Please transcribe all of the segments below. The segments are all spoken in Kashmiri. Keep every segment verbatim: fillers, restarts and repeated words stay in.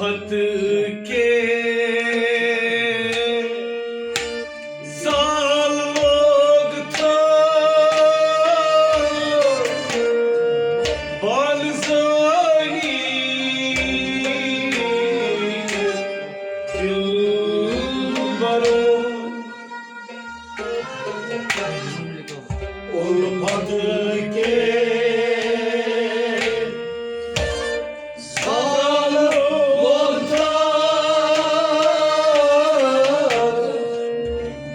پتہٕ کے زال لوگ تھا بال زانی دل برو۔ الفت کے زال وقت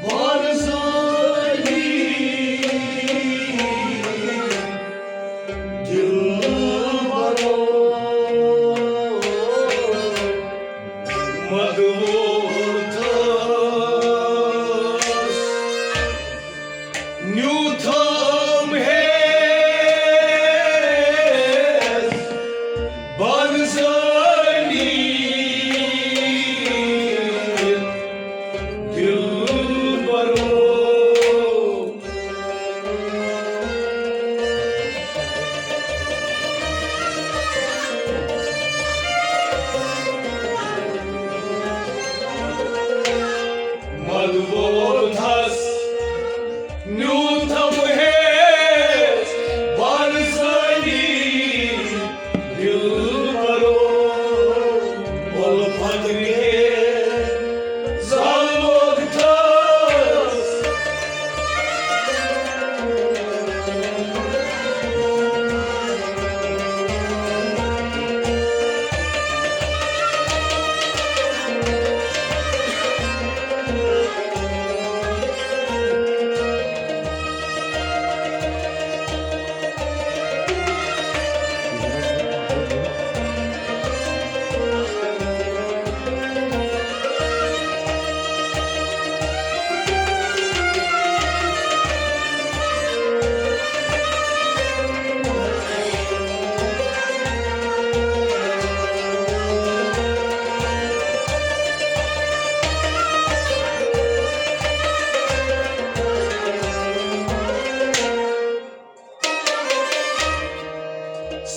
بار زانی دل برو۔ مدوتس نیوتھم ہیس بنزانی دل برو۔ مدوتس نیوتھم ہیس بنزانی دل برو۔ الفت کے زال وقتس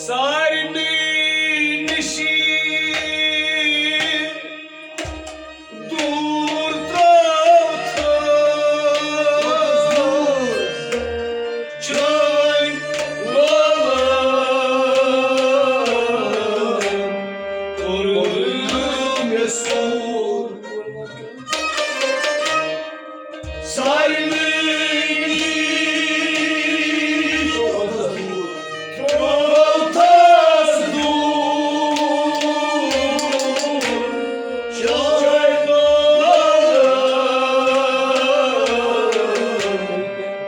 سارنٕے نِشی دوٗر ترٛٲوتھ چٲنۍ وٲلۍ کوٚر مےٚ سوٗر۔ سارنٕے نِش ترٛووتھس دوٗر شیطان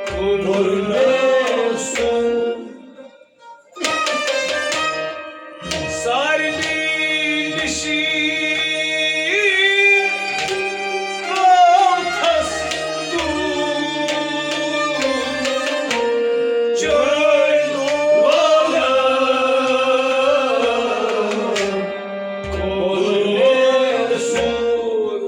کوٚر مےٚ سوٗر۔ سارنٕے نِشی ترٛووتھس دوٗر چٲنۍ وٲلۍ کوٚر مےٚ سوٗر۔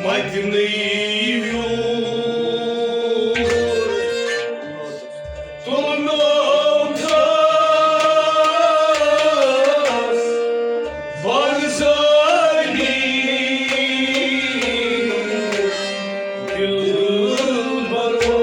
مدنی ویو تُلنو تھس بنزٲنی دِلبرو۔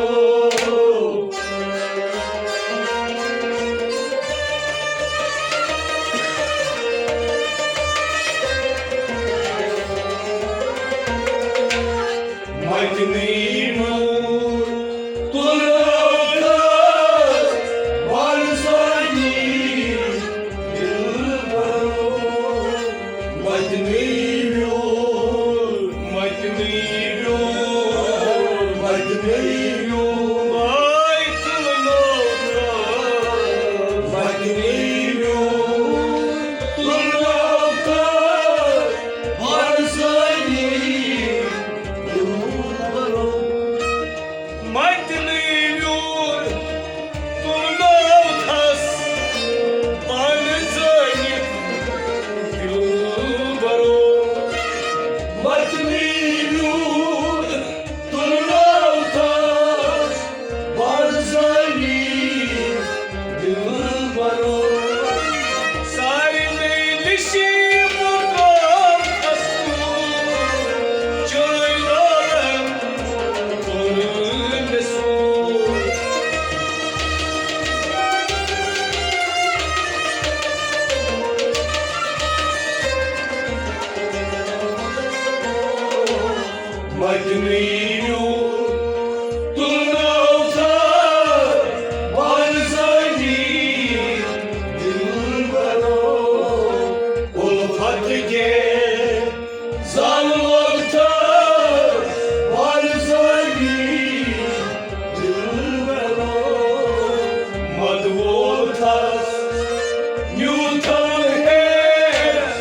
یوٗتاہ ہیرس۔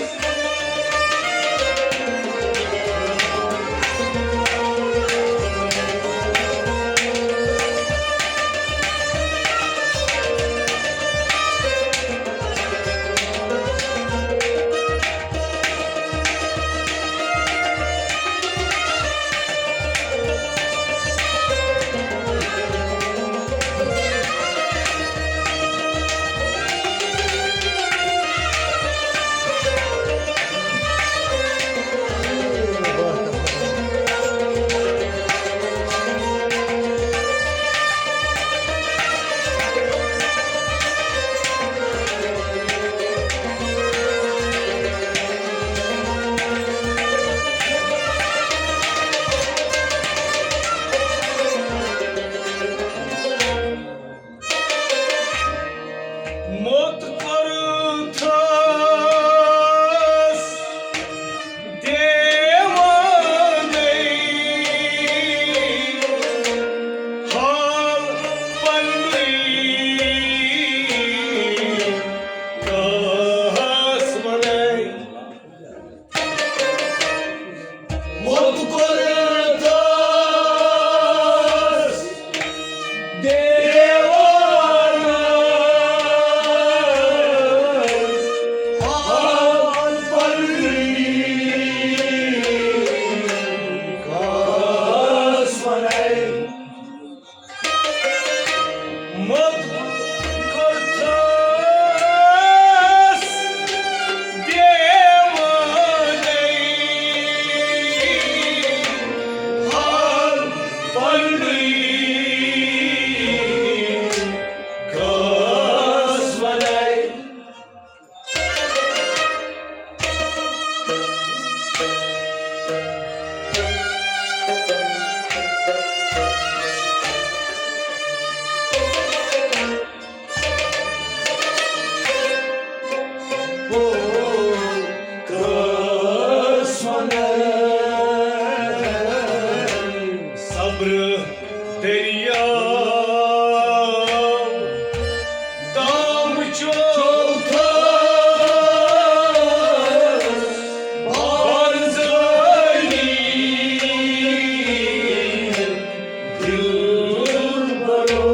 موٚت کوٚرتھس دیوانَے حال پنٛنُے کاہَس وَنَے۔ موٚت کوٚرتھس دیوانَے حال پنٛنُے کاہَس وَنَے۔ موٚت کوٚرتھس دیوانَے حال پنٛنُے کاہَس وَنَے۔ صبر دٔریاو دام چوتھس بارزٲنی دِلبرو۔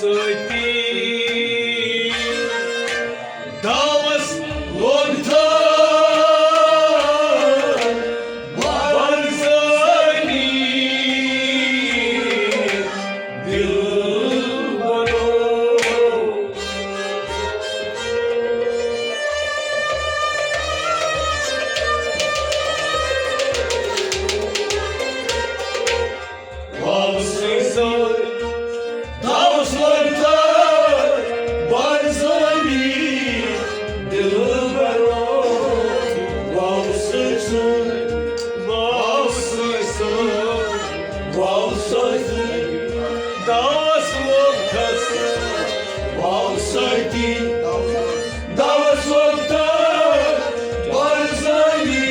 سۭتی داوس لوگ تھا بنزٲنی دل بنو۔ واو سٕے سۭتۍ داوس لوگ تھا بنزٲنی دل بنو۔ واو سٕے سۭتۍ، واو سٕے سۭتۍ، واو سۭتۍ داوس لوگ تھس۔ واو سۭتی داوس لوگ تھس بنزٲنی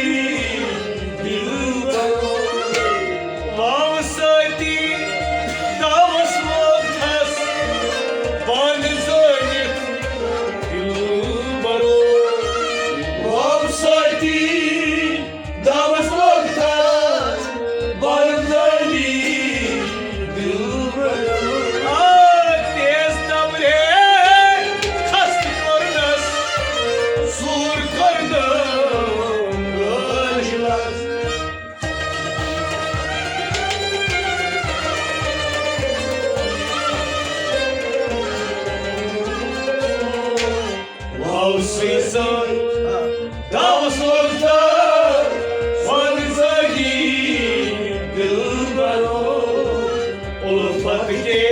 دل بنو۔ واو سۭتی داوس لوگ تھس بنزٲنی دل بنو۔ واو سۭتی داوس لوگ تھس بنزٲنی دل بنو۔ آ، تیز تبرے خست کوٚرنس، سوٗر کوٚرنم رٲچھ لس۔ واو سٕے سۭتۍ داوس لوگ تھس بنزٲنی دل بنو۔ الفت کے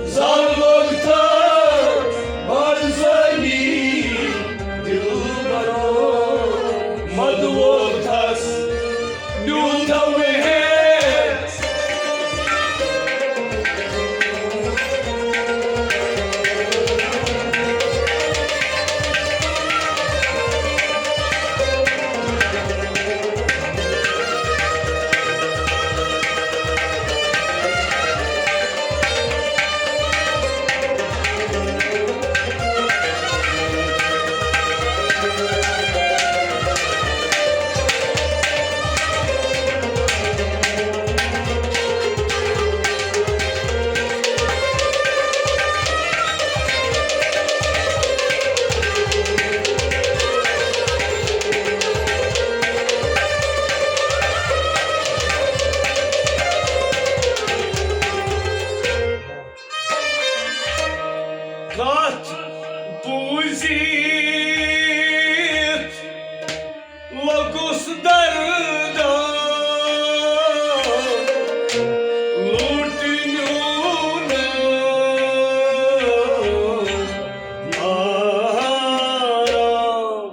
زال لوگ تھس بنزٲنی دل بنو۔ مد لوگ تھس نیوٗتھا مےٚ ہیٚس۔ کتھ بوٗزِتھ لوٚگُس درداں، لوٗٹنیو نہٕ آرام۔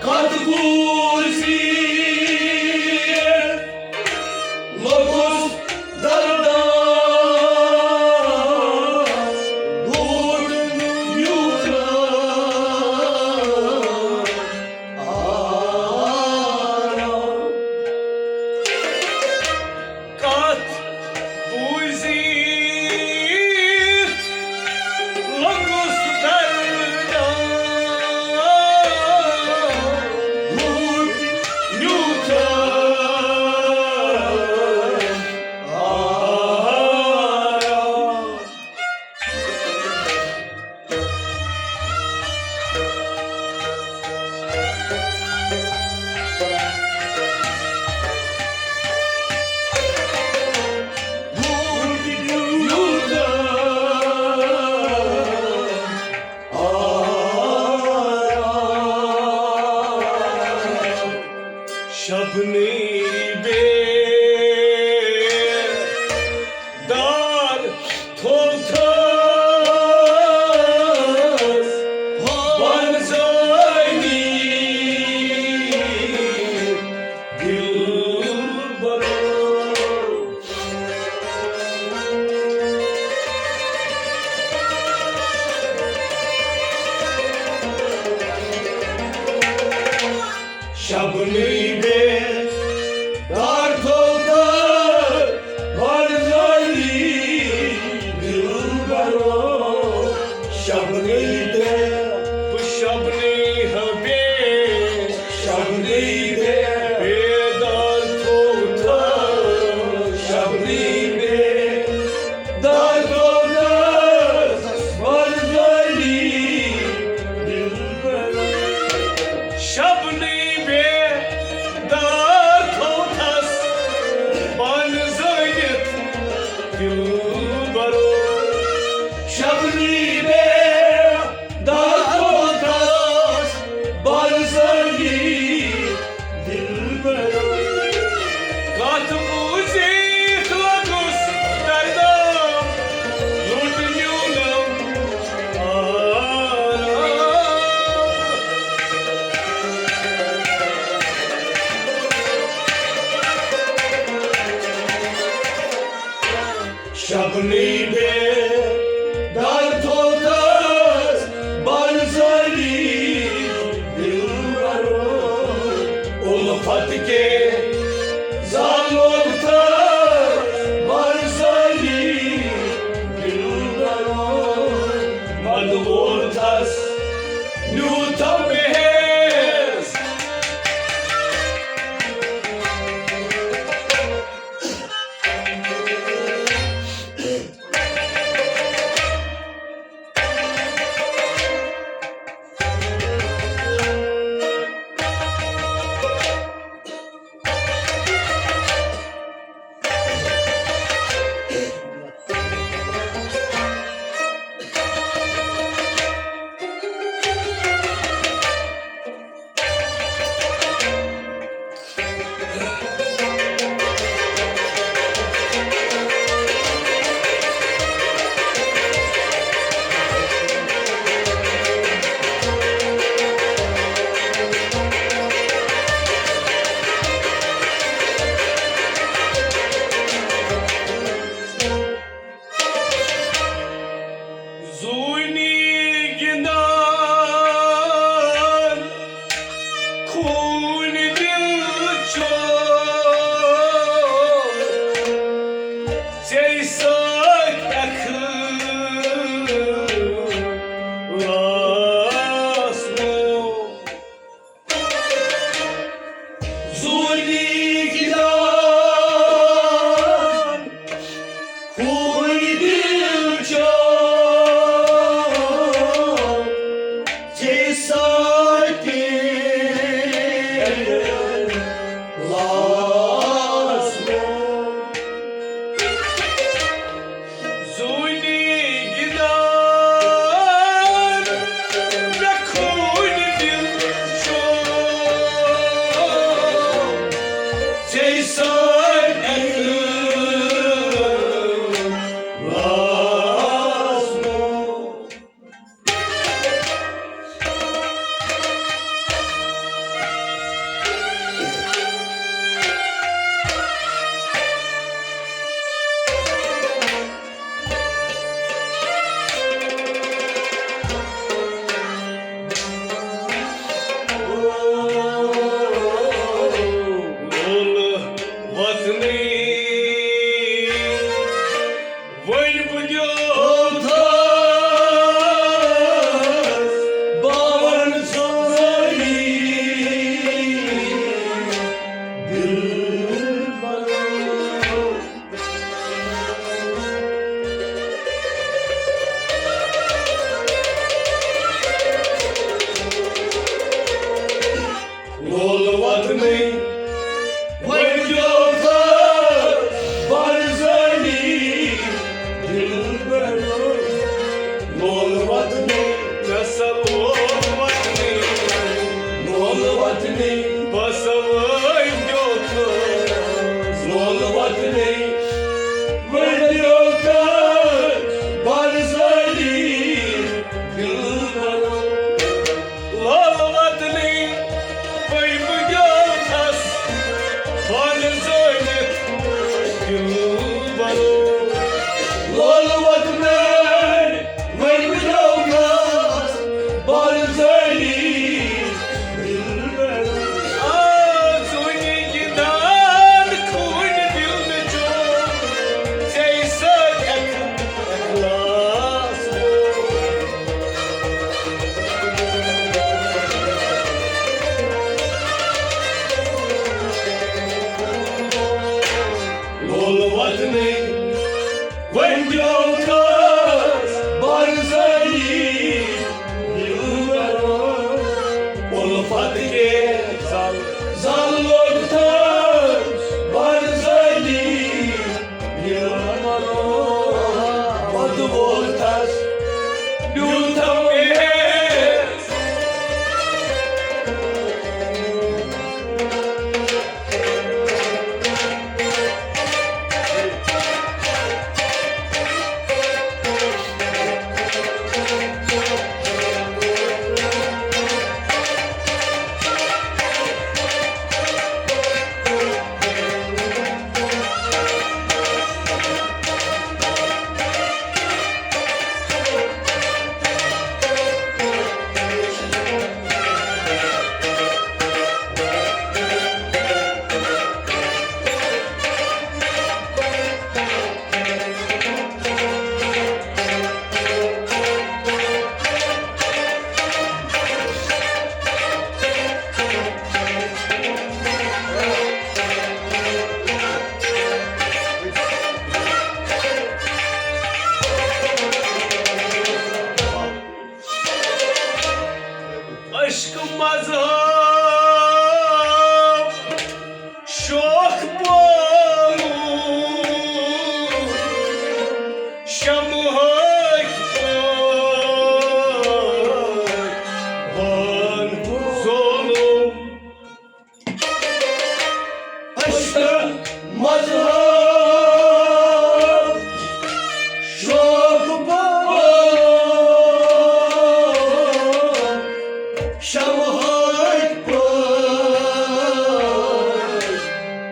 کتھ بوٗزِتھ لوٚگُس درداں، لوٗٹنیو نہٕ آرام۔ کتھ بوٗزِتھ لوٚگُس درداں، لوٗٹنیو نہٕ آرام۔ شبنی بے دار تھوٚو تھس بنزٲنی دل بنو۔ شبنی بے شبنی بے در تھوتس برزلی دلبرو، الفت کے زالوتس برزلی دلبرو، مدغول تس نیوتم بہیز۔ زوٗنی گِنٛدان خوٗنہِ دِل چھُ ژے سۭتۍ اخلاص۔ زوٗنی گِنٛدان خوٗنہِ دِل چھُ ژے سۭتۍ لاسمو۔ زوٗنی گِنٛدان مےٚ خوٗنہِ دِل چھُ ژے سۭتۍ لاسمو۔ لول وطنی، وۄنۍ بہٕ دیوتھس باون سٲری دِل بنو۔ لول وطنی، وۄنۍ دیوتھس برزنی دِلبرو۔ لول وطنی، مےٚ سا لول وطنی۔ لول وطنی، بہٕ سا وۄنۍ دیوتھس۔ لول وطنی، وۄنۍ دیوتھس برزنی دِلبرو۔ لول وطنی، وۄنۍ بہٕ دیوتھس پانہٕ زٲنِتھ دِلبرو۔ لول وطنی، وۄنۍ بہٕ دیوتھس پانہٕ زٲنِتھ دِلبرو۔ آ، مذہب شوق پٲٹھۍ شمہٕ ہٕکۍ پٲٹھۍ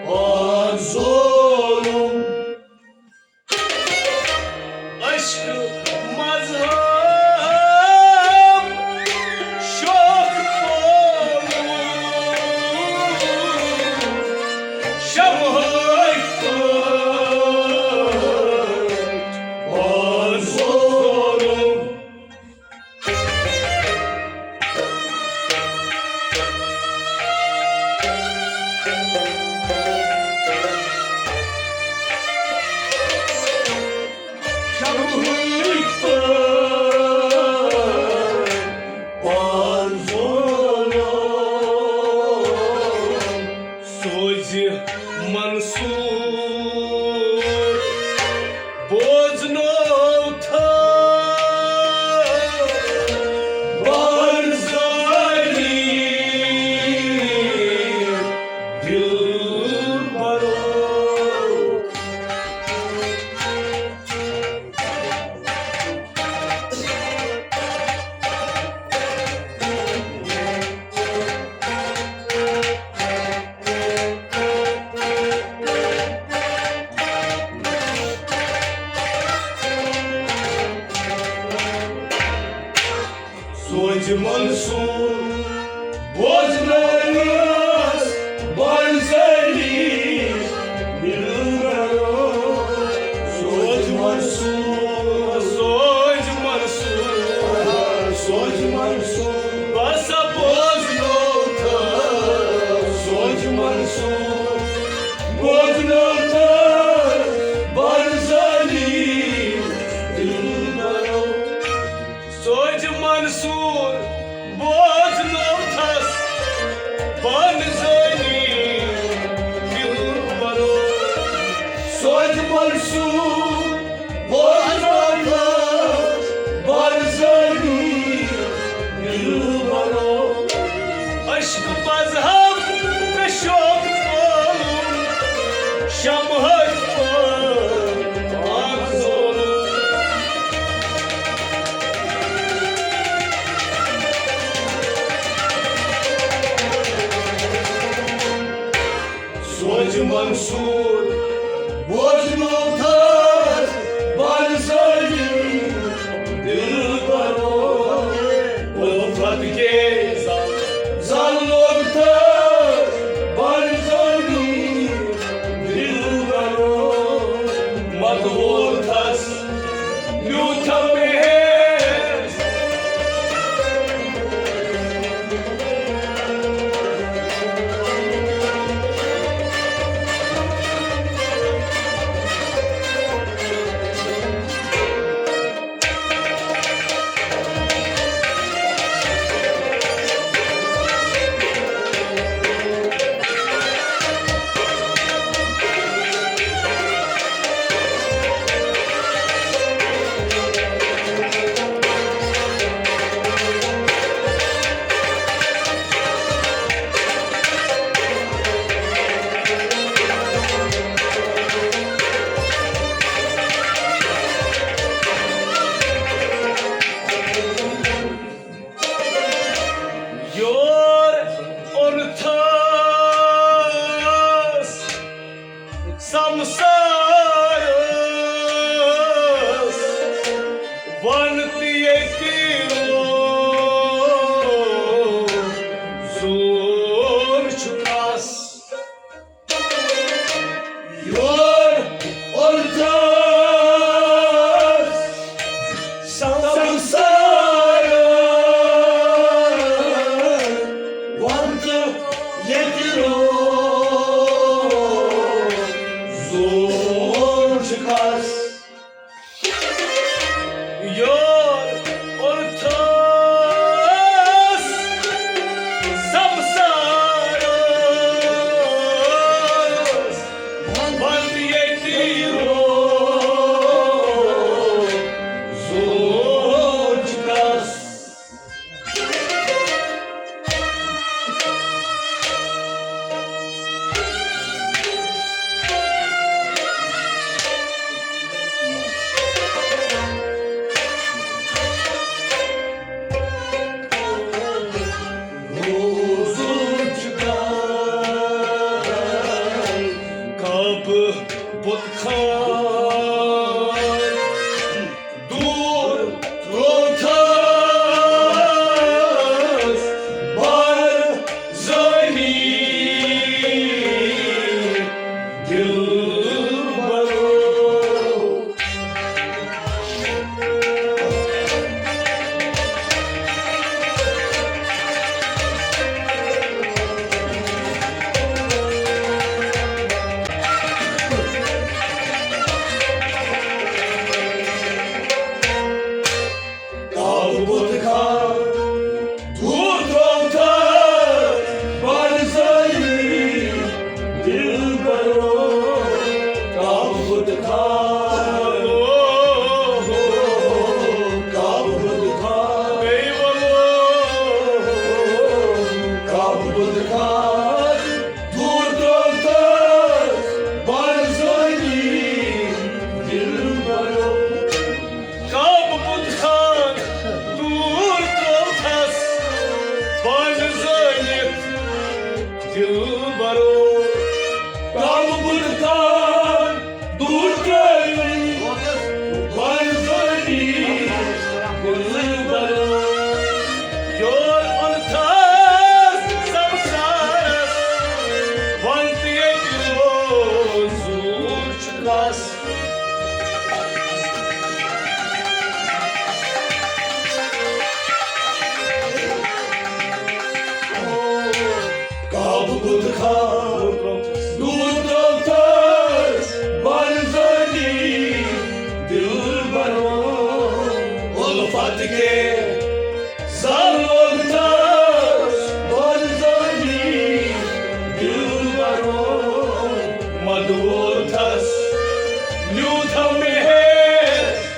پان زولُم۔ عشق مذہب شوق پٲٹھۍ شمہٕ ہٕکۍ پٲٹھۍ پان زولُم۔ شمہٕکۍ پٲٹھۍ پان زولُم۔ سوزِ منصور بوزنو تھا بارزانی دل برو۔ سوزِ منصور بوزنٲوِس بنزٲری دِلبرو۔ سوزِ منصور، سوزِ منصور، سوزِ منصور۔ بس بوزنو تھا، سوزِ منصور بوزنو تھا بنزٲری دِلبرو۔ سوزِ منصور بوزنو تھس بنزٲری دِلبرو۔ سوزِ منصور بوزنو تھس بنزٲری دِلبرو۔ عشق مذہب تہٕ شوق پٲلُن، شمہٕ ہٕکۍ پٲٹھۍ پان زولُن۔ سوزِ منصور بوزنو تھس بنزٲری دِلبرو۔ الفت کے زل لوگ تھس بنزٲری دِلبرو۔ مت وول تھس میوٗٹھا پہیز۔ یور اوٚنتھس سمسارس، ون تہٕ ییٚتہِ زون چھُ کس۔ یور اوٚنتھس سمسارس، ون تہٕ ییٚتہِ روزُن خان دوٗر روتھس بار زٲنی دِلبرو۔ کعبہٕ بُت خان دوٗر ترٛوو تھَس بار زٲنی دِلبرو۔ کعبہٕ بُت خان، کعبہٕ بُت خان، کعبہٕ بُت خان دوٗر ترٛوو تھَس بار زٲنی دِلبرو۔ کعبہٕ بُت خان دوٗر ترٛوو تھَس بار زٲنِتھ دِلبرو۔ کعبہٕ بُت خان دوٗر ترٛوو تھَس بار زٲنی دِلبرو۔ یور اوٚن تھَس سمسارس، وَن تہٕ ییٚتہِ روزوٗر چھُ کَس۔ کعبہٕ بُت خان دوٗر ترٛوو تھَس بار زٲنی دِلبرو۔ اُلفت کے زال وول تھَس بار زٲنی دِلبرو۔ مَدٕ وول تھَس نیوٗ تھَم مےٚ ہیٚس۔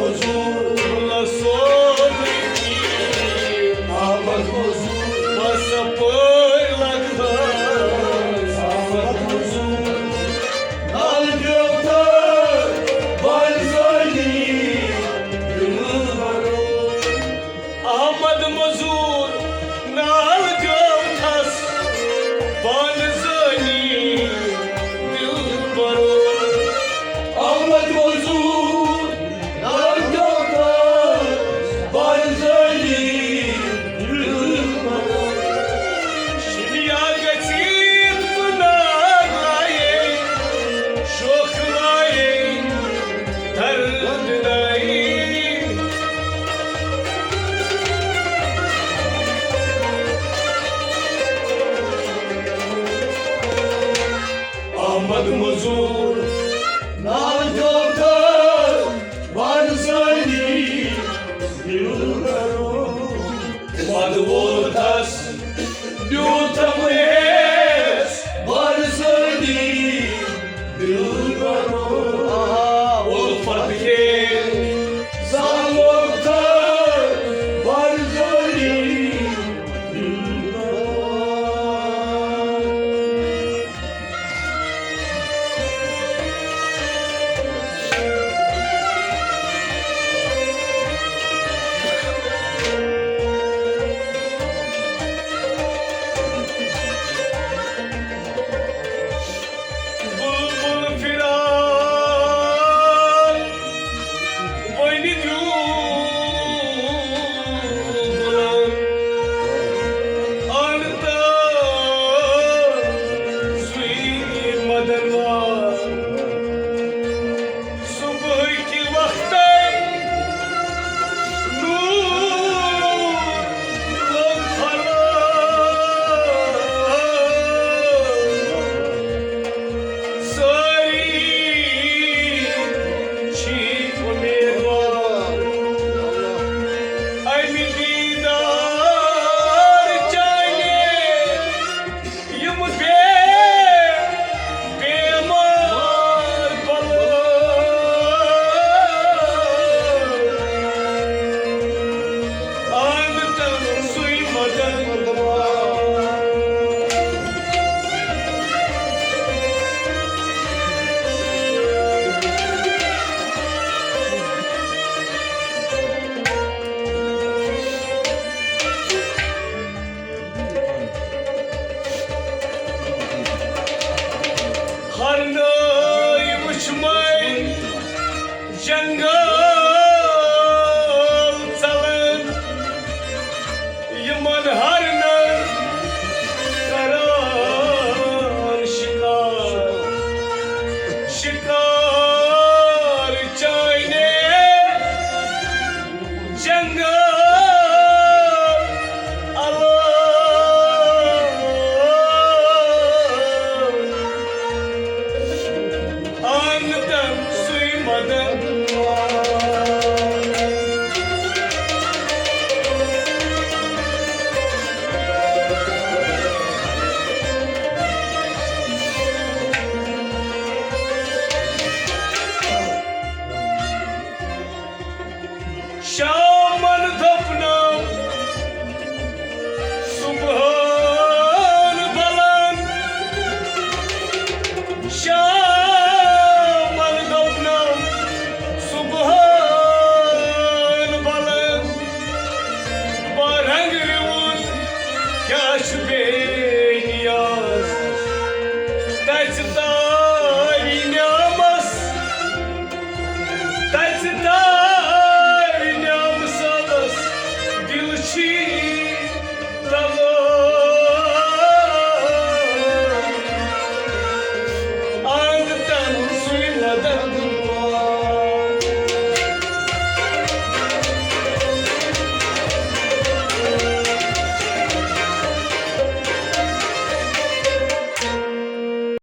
مزور، سورُے کینٛہہ۔ آمد مزور، بس پٲرۍ لگہٕ۔ آمد مزور، نل دیوتا، بنزٲنی دِلبرو۔ آمد مزور، نال دیوتھس بنزٲنی دِلبرو۔ آمد مزور، نال دیوتھس بنزٲنی دِلبرو۔ شِنیا گژھِ عیٖد گُناہ لایے، شوخ لایے، درد نائی۔ آمد مزور، نال دیوتھس بنزٲنی دِلبرو۔ پد ووتس دیوتم ہیس بنزٲنی دِلبرو۔ الفت کے زالوتس بنزٲنی دِلبرو۔ بلبل فراق وۄنۍ دیو بلند اَن تہٕ سُے مدن وار۔ صبحٕکہِ وقتَے نور لوٚگ پھۄلان۔ سٲری چھی اُمیدوار اَمہِ دیٖدار چانہِ، یِم بے بیمار بلہٕ آمتن سُے مدد۔ ہرنٲے وٕچھمَے جنگل ژلان، یِمن ہرنن کران شکار، شکار چانے جنگل الگ۔ آنگتن سُے مدن۔ شامن دوٚپ نہ